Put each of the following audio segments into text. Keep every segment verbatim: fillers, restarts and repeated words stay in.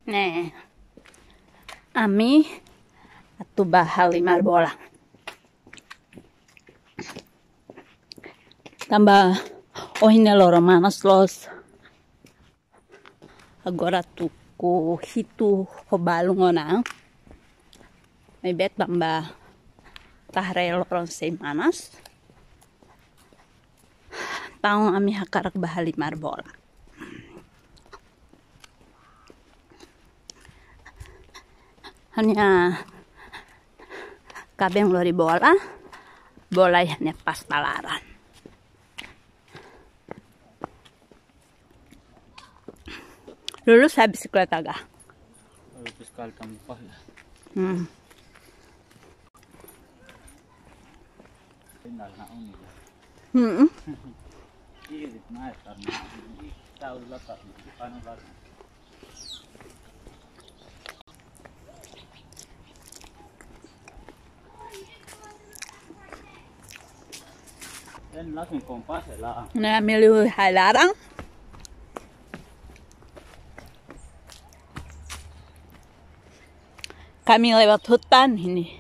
Ne'e, ami atu bá halimar bola. Tanba ohin ne'e loron manas loos. Agora tuku hitu ho balun ona. Maibé tanba ita haree loron sei manas. Entaun ami hakarak bá halimar bola. Ha'u-nia kaben lori bola, bola iha nia pasta laran. Lulus habis sekolah taga. Lulus sekali tambah ya. Hmm. Tinggal nak uni. Hmm. Iya, di mana karena ini tahu lah tak, di mana lah. Dan langsung kompas ya lah. Nah, milih hai laran. Kami lewat hutan ini.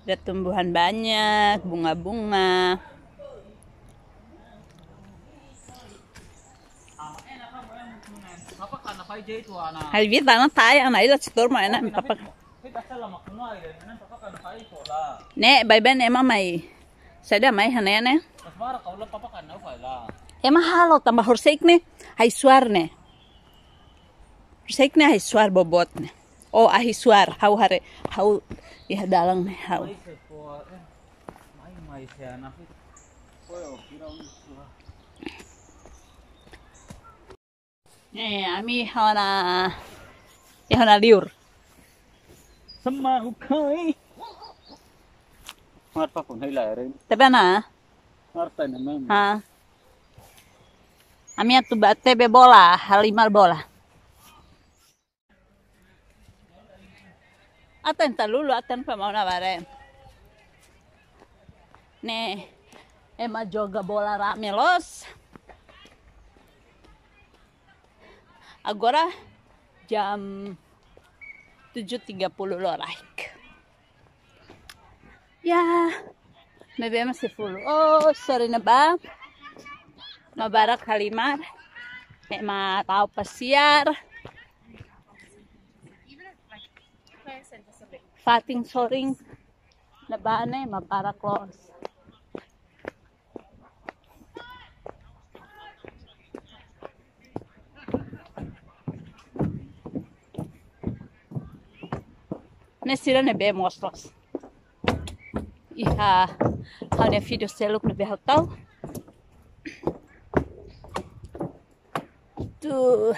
Ada tumbuhan banyak, bunga-bunga. Hai vita na tai ana ila setor mai na papa. Ne'e, baibain ema mai. Saida mai hanesan ne'e. Ema halo tanba horisehik ne'e. Ai-suar ne'e. Horisehik ne'e ai-suar boboot ne'e. Oh, ai-suar. Ha'u haree. Ha'u iha dalan ne'e ha'u. Eh, ami iha ona, iha ona liur. Sama ukai. Marpa pun hai laran. Tapi ana? Marpa na mem. Ha. Ami atu bá tebe bola, halimar bola. Aten ta lulu, aten pa mau na bare. Ne'e, ema joga bola rame loos. Agora jam tujuh tiga puluh loraik. Ya, maibé ema sei fulu. Oh, sore ne'ebá. Ema barak halimar. Ema tau pasiar. Fatin sorin ne'ebá ne'e ema barak loos. Ne'e sira ne'ebé mós loos. Iha ha'u-nia vídeo seluk ne'ebé ha'u tau. Tuh.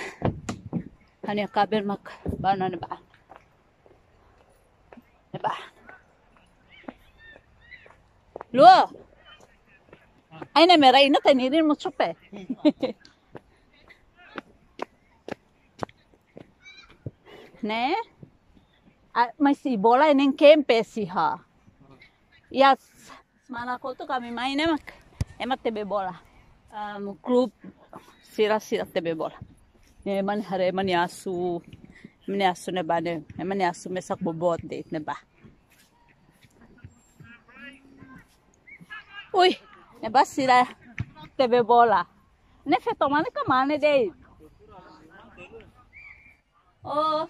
Ha'u-nia kaben mak bá ona ne'ebá. Ne'ebá. Luo. Ai ne'e mera ina tenirin mo chupe. Ne'e? Ah, mas i bola ne'e kempes iha. Ya, semana kotuk ami mai ne'e mak. Ema tebe bola. Am, klub sira-sira tebe bola. Ne'e ema nia haree ema nia asu, ema nia asu ne'ebá ne'e, ema nia asu mesak boboot de'it ne'ebá. Ui, ne'ebá sira tebe bola. Ne'e feto mane ka mane de'it. Oh,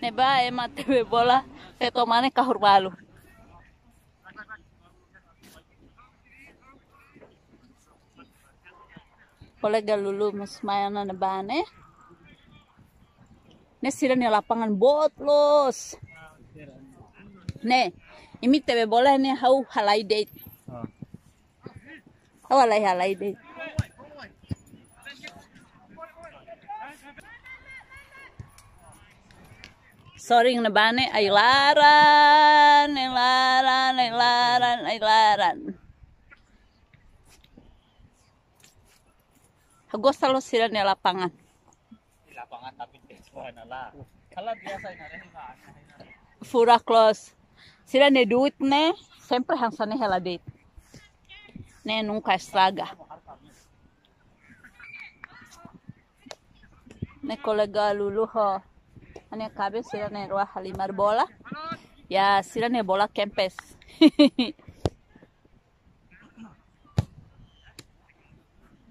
ne'ebá ema tebe bola, feto mane kahur balu. Kolega Lulu mós mai ona ne'ebá ne'e. Ne'e sira-nia lapangan boot loos. Ne'e, imi tebe bola ne'e ha'u halai de'it. Ah. Ha'u halai, halai de'it. Sorin ne'ebá ne'e ai-laran, ai-laran, ai-laran, ai-laran. Ha'u gosta loos sira-nia lapangan. Di lapangan tapi di sana lah. Kalau biasa ini ada lima. Furak loos. Sira-nia duit ne'e sempre hanesan ne'e hela de'it. Ne'e nunka estraga. Ne'e kolega Lulu ho Ha'u-nia kaben sira na'in-rua halimar bola. Ya, sira-nia bola kempes.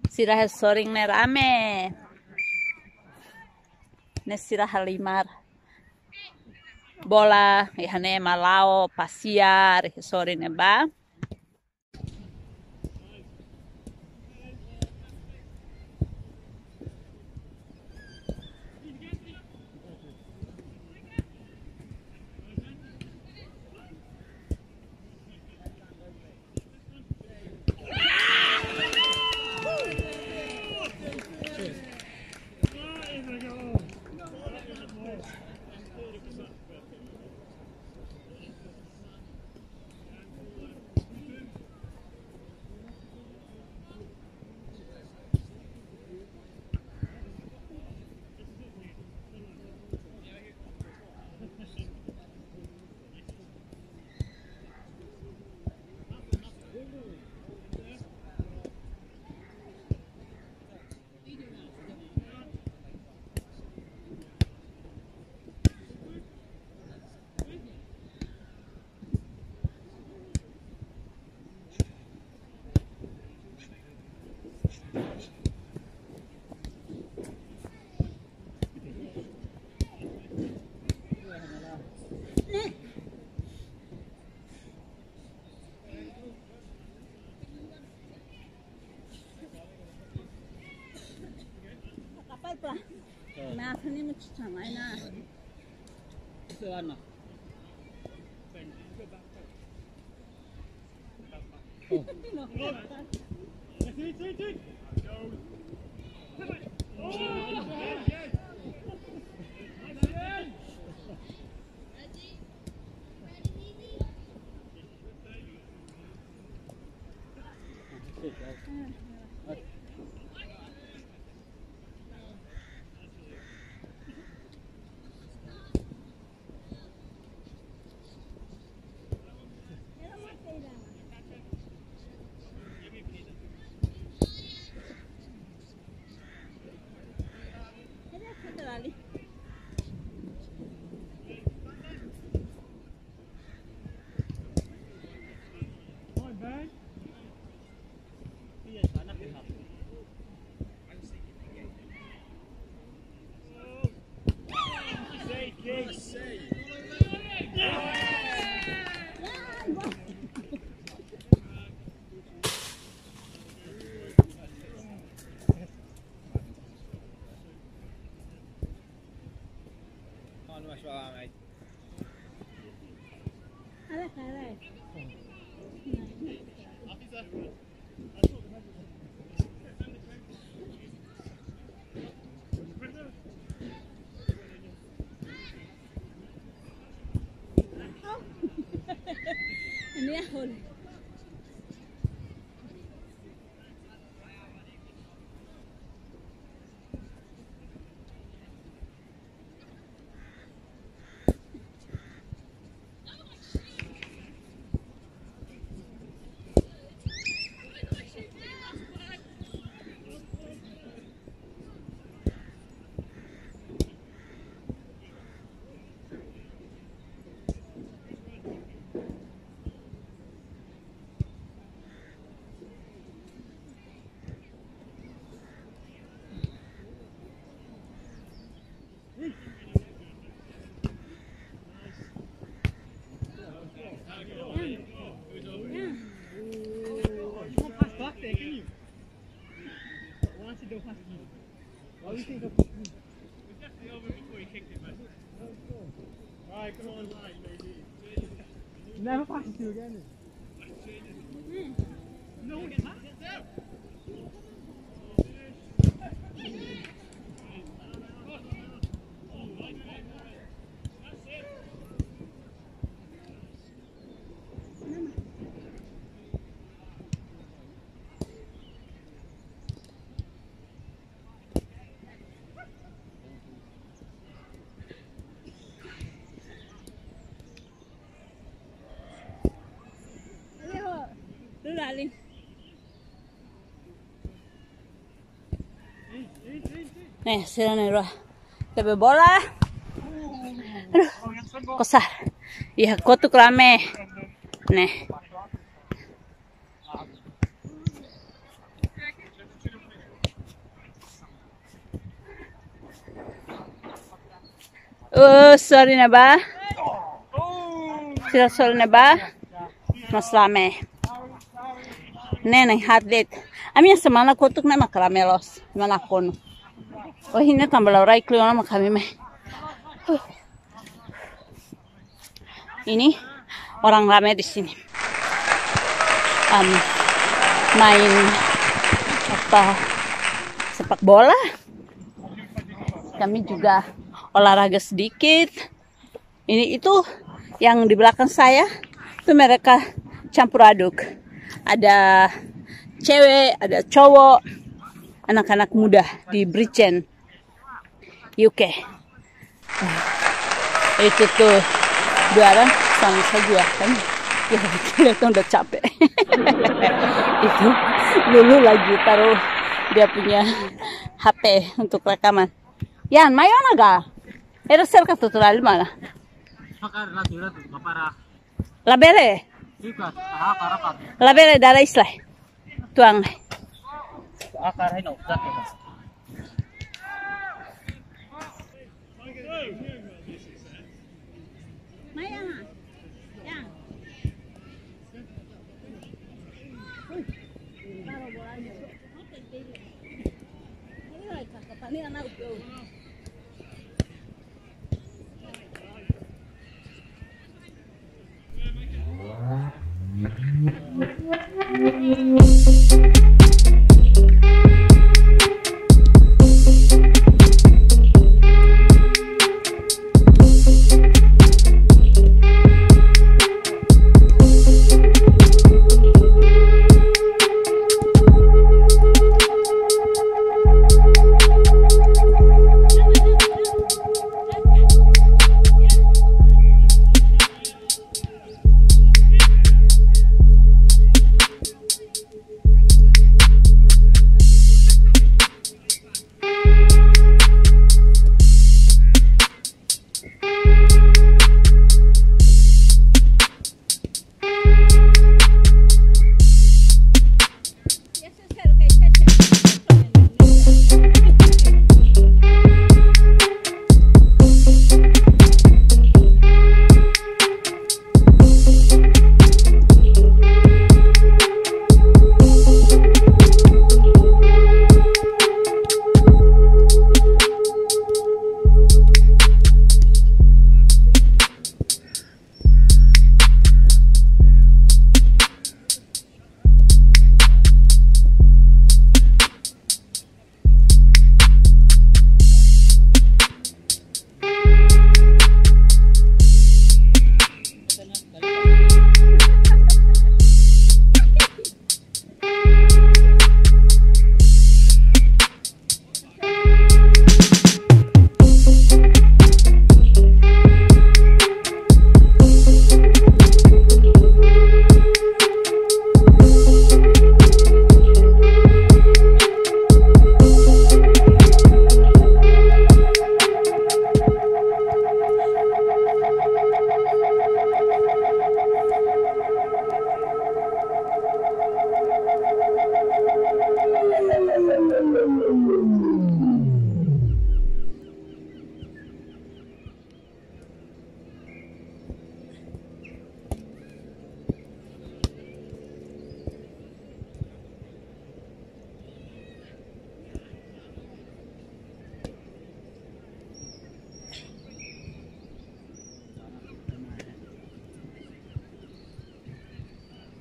Sira iha sorin ne'e rame. Ne'e sira halimar bola, iha ne'e ema la'o, pasiar, iha sorin ne'ebá. Kapal pa. Na sini mesti sama na. Itu anak. Ini ya, Hol. Never pass it to again. Ne'e, sira na'in-rua tebe bola. Aduh, kosar. Iha kotuk rame. Ne'e. Oh, sorry ne'ebá. Sira sorry ne'ebá. Mas rame. Ne'e, ne'e, haat de'it. Ami semana kotuk ne'e mak rame loos. Mana kono. Oh, ne'e tanba la'o rai kleur mak ami mai. Huh. Ini orang ramai di sini. Em, main apa, sepak bola. Kami juga olahraga sedikit. Ini itu yang di belakang saya itu mereka campur aduk. Ada cewek, ada cowok, anak-anak muda di Bridgend, U K. Itu tuh dua orang sama saja kan. Ya, kita lihat udah capek. Itu Lulu lagi taruh dia punya H P untuk rekaman. Yan, mai ona ga? Era serka tu tu lali mana? Fakar la tira tu, papara. Labele? Ika, aha, karapat. Labele dara islai. Tuang. Akar hai no, zat ya. Mai, Ama. Ya. Ui, taruh bolanya. Ini lagi kakak, ini anak udah.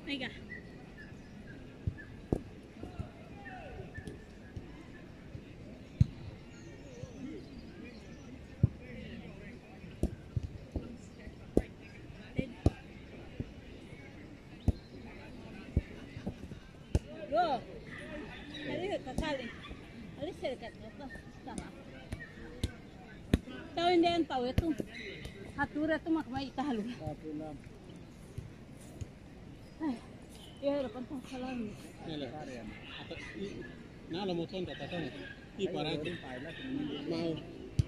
Aiga. Loh. Tadi kakali. Tadi serkat apa? Sama. Tahu ini yang tahu itu. Atur itu mak mai tahu. Iya, depan pangkalan. Nele. Ata, i, na lo moton ta tata. I parake. Mau.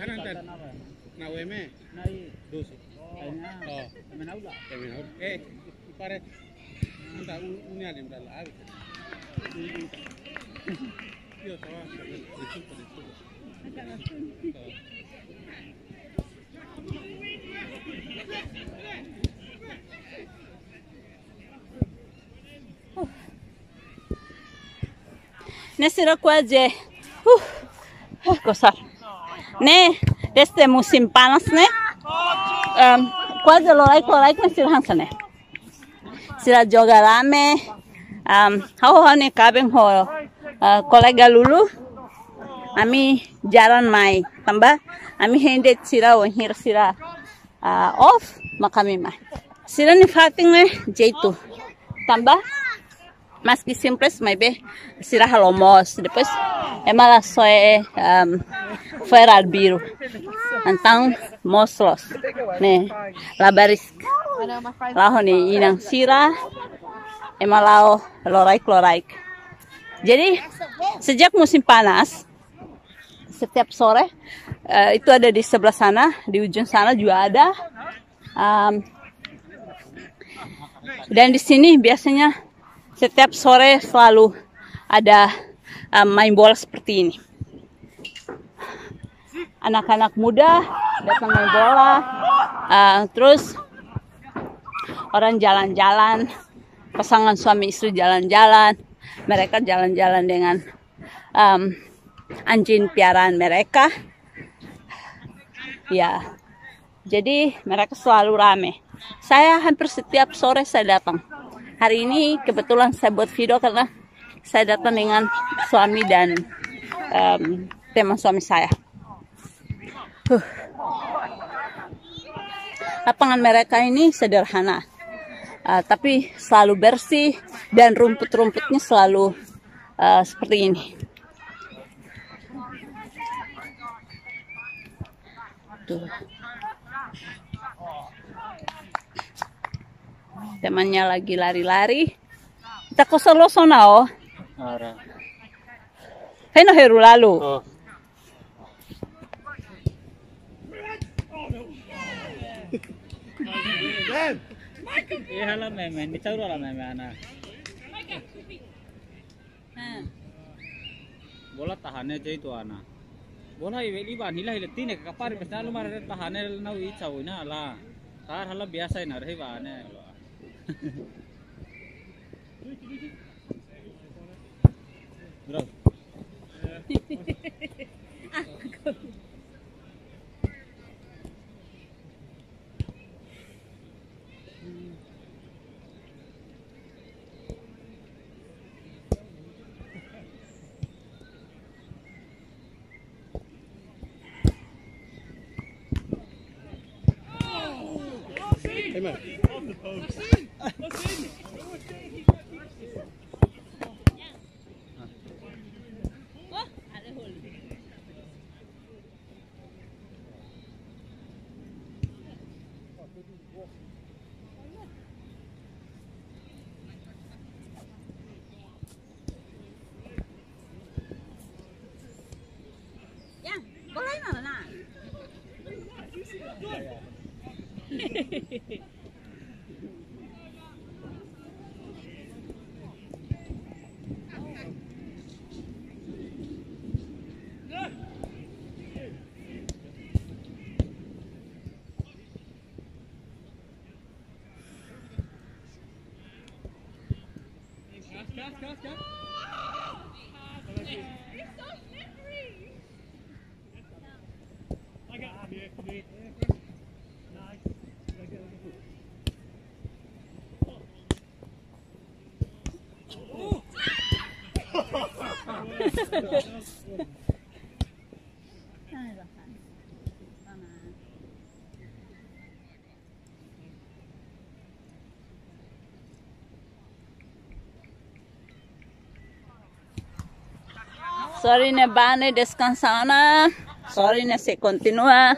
Ana anta na U M? Doze. Oh, terminal. Eh, pare. Anta un, un alim dala. Yo, estaba. Disculpa, disculpa. Ne'e sira kuaze, uh, uh, gosar. Ne'e, desde musim panas ne'e, em, kuaze loraik-loraik ne'e sira hanesan ne'e. Sira joga rame, em, ha'u, ha'u-nia kaben ho, eh, kolega Lulu, ami jaran mai, tanba ami hein de'it sira, wainhira sira, ah, off, mak ami mai. Sira-nia fatin ne'e jeitu. Tanba, maski simples, maibé sira halo moos. Depois, ema la soe, em, fo'er arbiru. Entaun, moos loos. Ne'e, labarik. La'o ho nia inan sira, ema la'o loraik-loraik. Jadi, sejak musim panas, setiap sore, eh, itu ada di sebelah sana, di ujung sana juga ada. Em, dan di sini biasanya setiap sore selalu ada, em, main bola seperti ini. Anak-anak muda datang main bola, eh, terus orang jalan-jalan, pasangan suami istri jalan-jalan, mereka jalan-jalan dengan, em, anjing piaraan mereka. Ya, jadi mereka selalu rame. Saya hampir setiap sore saya datang. Hari ini kebetulan saya buat video karena saya datang dengan suami dan, em, teman suami saya. Huh. Lapangan mereka ini sederhana, ah, tapi selalu bersih dan rumput-rumputnya selalu, ah, seperti ini. Tuh. Temannya lagi lari-lari. Ita kosong loos ona, oh. Ara. Heno heru lalu. Oh. Iya, hala meme, ni caur hala meme, ana. Hmm. Bola tahan aja itu, ana. Bola iwe liba, nila hila tine, kapar, pesta lu mara tahan, nau ica, wina, la. Tar hala biasa, ina, rehi ba, ne. Bro. Sorry ne'e bá ne'e deskansa ona. Sorry ne'e sei kontinua.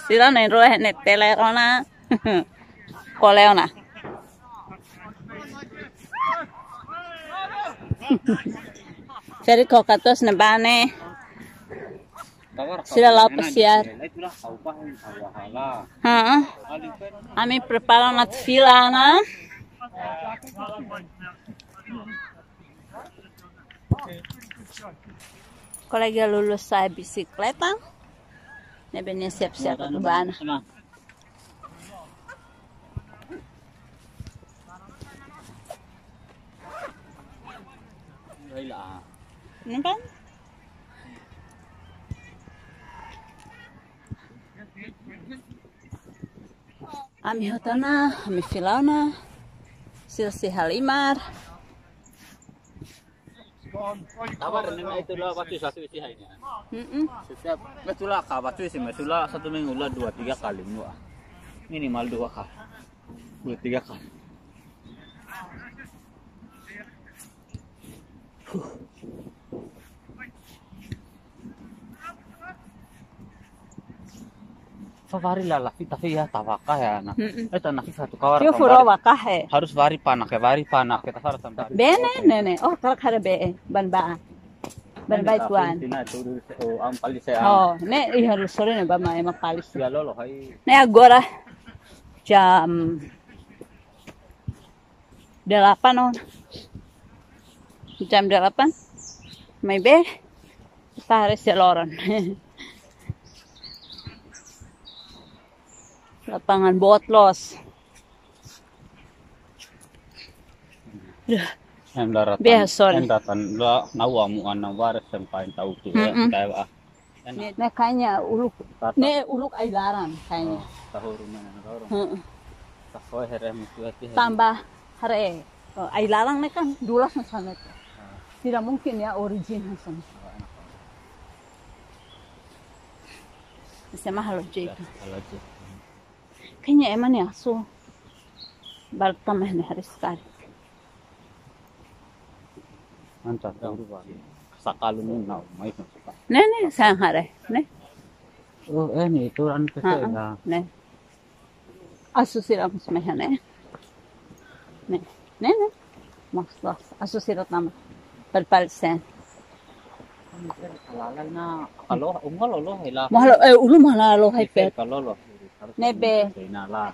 Sira na'in-rua ne'e tele rona. Ko'alia ona. Jadi ko katos ne'ebá ne'e. Sira la'o pasiar. Heeh. Ami prepara ona fila ona. Kolega Lulu sa'e bisikleta. Ne'ebé nia siap-siap atu bá ona. Nampak? Ami hotu ona, ami fila ona. Sira sei halimar. Kabar ne'e itu lah waktu satu isi hanya. Mm-mm. Setiap mesula ka waktu isi mesula satu minggu lah dua tiga kali mua. Minimal dua kali. Dua tiga kali. Fó fali la la fita fia tavaka ya na. Mm-mm. Eta na fisa tu kawar. Yo tambari. Furo waka he. Harus fali panak ya, fali panak kita fara tambari. Bene nene. Oh, kara kara be ban ba. Ban ba tuan. Tina tu, oh, am pali saya. Oh, ne'e iha Lulu sore ne'e ba mai ema pali. Ya lolo hai. Ne'e agora jam delapan ona. Jam delapan. Maibé ita haree sei loron. Lapangan boot loos. Duh. Em daratan. Biasa, sorry. Em daratan la nau amu ana waris sampai tau tu ya. Mm-mm. Kayak ah. Ne'e kayaknya uluk, ne'e uluk ai-laran kayaknya. Oh, tahu rumah ne'e tahu rumah. Heeh. Tahu haree mutu hati. Tanba haree, oh, ai-laran ne'e kan dulas na sana tu. Ah. Tidak mungkin ya origin na sana. Oh, enak. Bisa mahal aja itu. Ya, mahal aja. Kayaknya ema nia asu. Balu tama ne'e haree sekali. Anta tahu ba. Sakalu nuna mai kan suka. Ne'e ne'e sa haree ne'e. Oh, eh, ne'e itu ran ke. Ha, ha. Ne'e. Asu sira mós mai ne'e. Ne'e, ne'e, ne'e. Mós loos. Asu sira tama. Pal pal sen. Lalai na kalau unggal lolo hela. Mahal, eh, uluk mahal lolo hai pet. Kalau lo. Ne'ebé.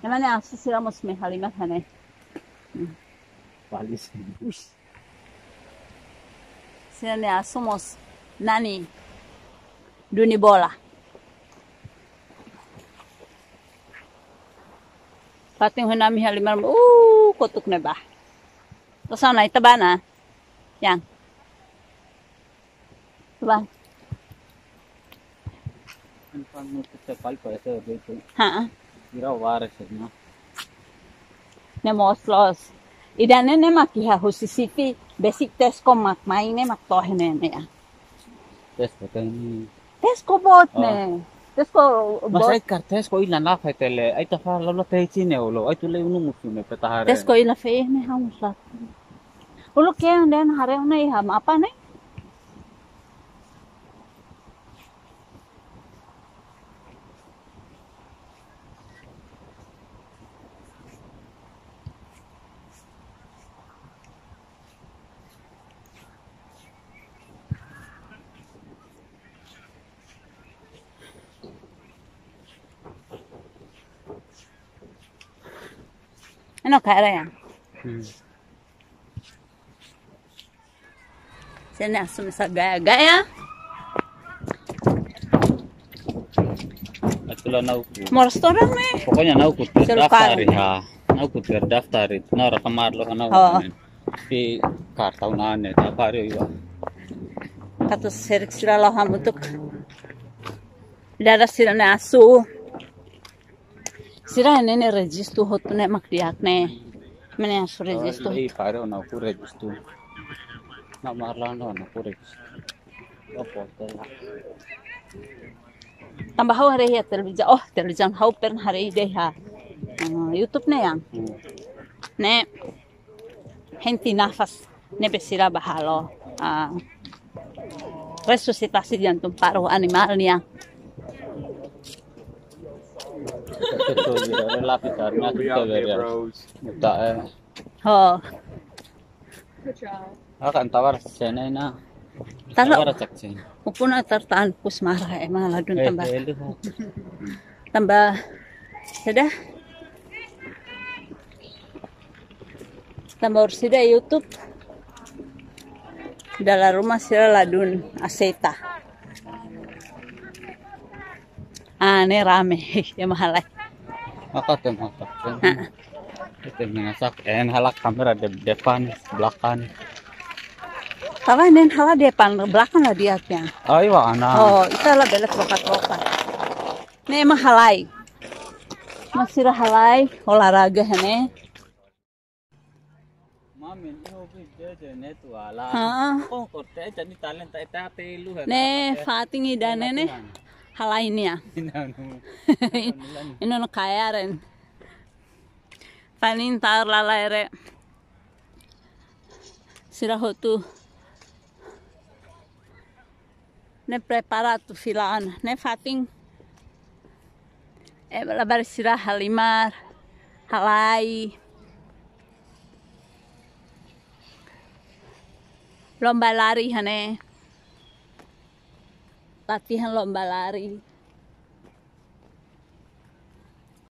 Ema nia asu sira mós mai halimar ne'e. Hmm. Palis. Ush. Sira-nia asu mós nani duni bola. Fatin hoi nami halimar, uh, kotuk ne'ebá. To'o ona ita bá ona. Yang. Bá. Kan nutuk sekali pada saya begitu. Ha. Kira waras ya, nah. Ne'e mós loos. Ida-ne'e ne'e mak iha husi siti besik Tesco mak mai ne'e mak to'o ne'e ne'e ya. Tesco teni. Tesco boot ne'e. Tesco boot. Mas ai kar Tesco ila na fai tele. Ai ta fa lolo te chine olo. Ai tu le unu musu ne'e peta haree. Tesco ila fai ne'e hamusa. Uluk ke ande haree ne'e iha mapa ne'e. Eno kara ya. Hmm. Sira-nia asu mesak gaya-gaya. Itulah nau ku. Moras torang ne'e. Pokoknya nau ku terdaftar ya. Nau ku terdaftar itu. Nau rakamar lo nau. Oh. Di kartu nane, tak ada juga. Katus serik sira la'o hamutuk. Dada sira-nia asu. Sira ne'e ne'e rejistu hotu ne'e mak di'ak ne'e. Ema nia asu rejistu. Oh, iya, pare ona ku rejistu. Na Marlando ona ku rejistu. Oh, foto lah. Tanba ha'u haree iha televizaun. Oh, televizaun ha'u pernah haree de'it iha. Hmm, YouTube ne'e yang. Hmm. Ne'e. Henti nafas ne'ebé sira bá halo. Ah. resusitasi jantung paru animál nian. Betul, betul. Relatif karena kita beri. Udah, eh. Ho. Akan tawar sene na. Talo. Tawar cak sene. Ukuna tartan pus mara ema ladún. Eh, tanba. Eh, lu. Tanba. Sudah. Tanba orsida YouTube. Dala ruma sira ladún aseita. Ah, ne'e rame. Ema halai. Maka tem, maka tem. Ha. Tem mengasak, eh, halak kamera de-, depan, belakang. Apa ne'e halak depan, belakang lah dia kan. Ai, wa ana. Oh, ita la bele troka-troka. Ne'e ema halai. Ema sira halai, olahraga ne'e. Mamin, iho bi jeje ne'e tuala. Ha. Kon korte jadi talenta ita telu. Ne'e fatin ida-ne'e ne'e. Halai nian. Ina nu. Ina nu kayaren. Fatin tar lala ere. Sira hotu. Ne'e prepara atu fila ona. Ne'e fatin. Eh, labarik sira halimar, halai. Lomba lari hanesan. Latihan lomba lari.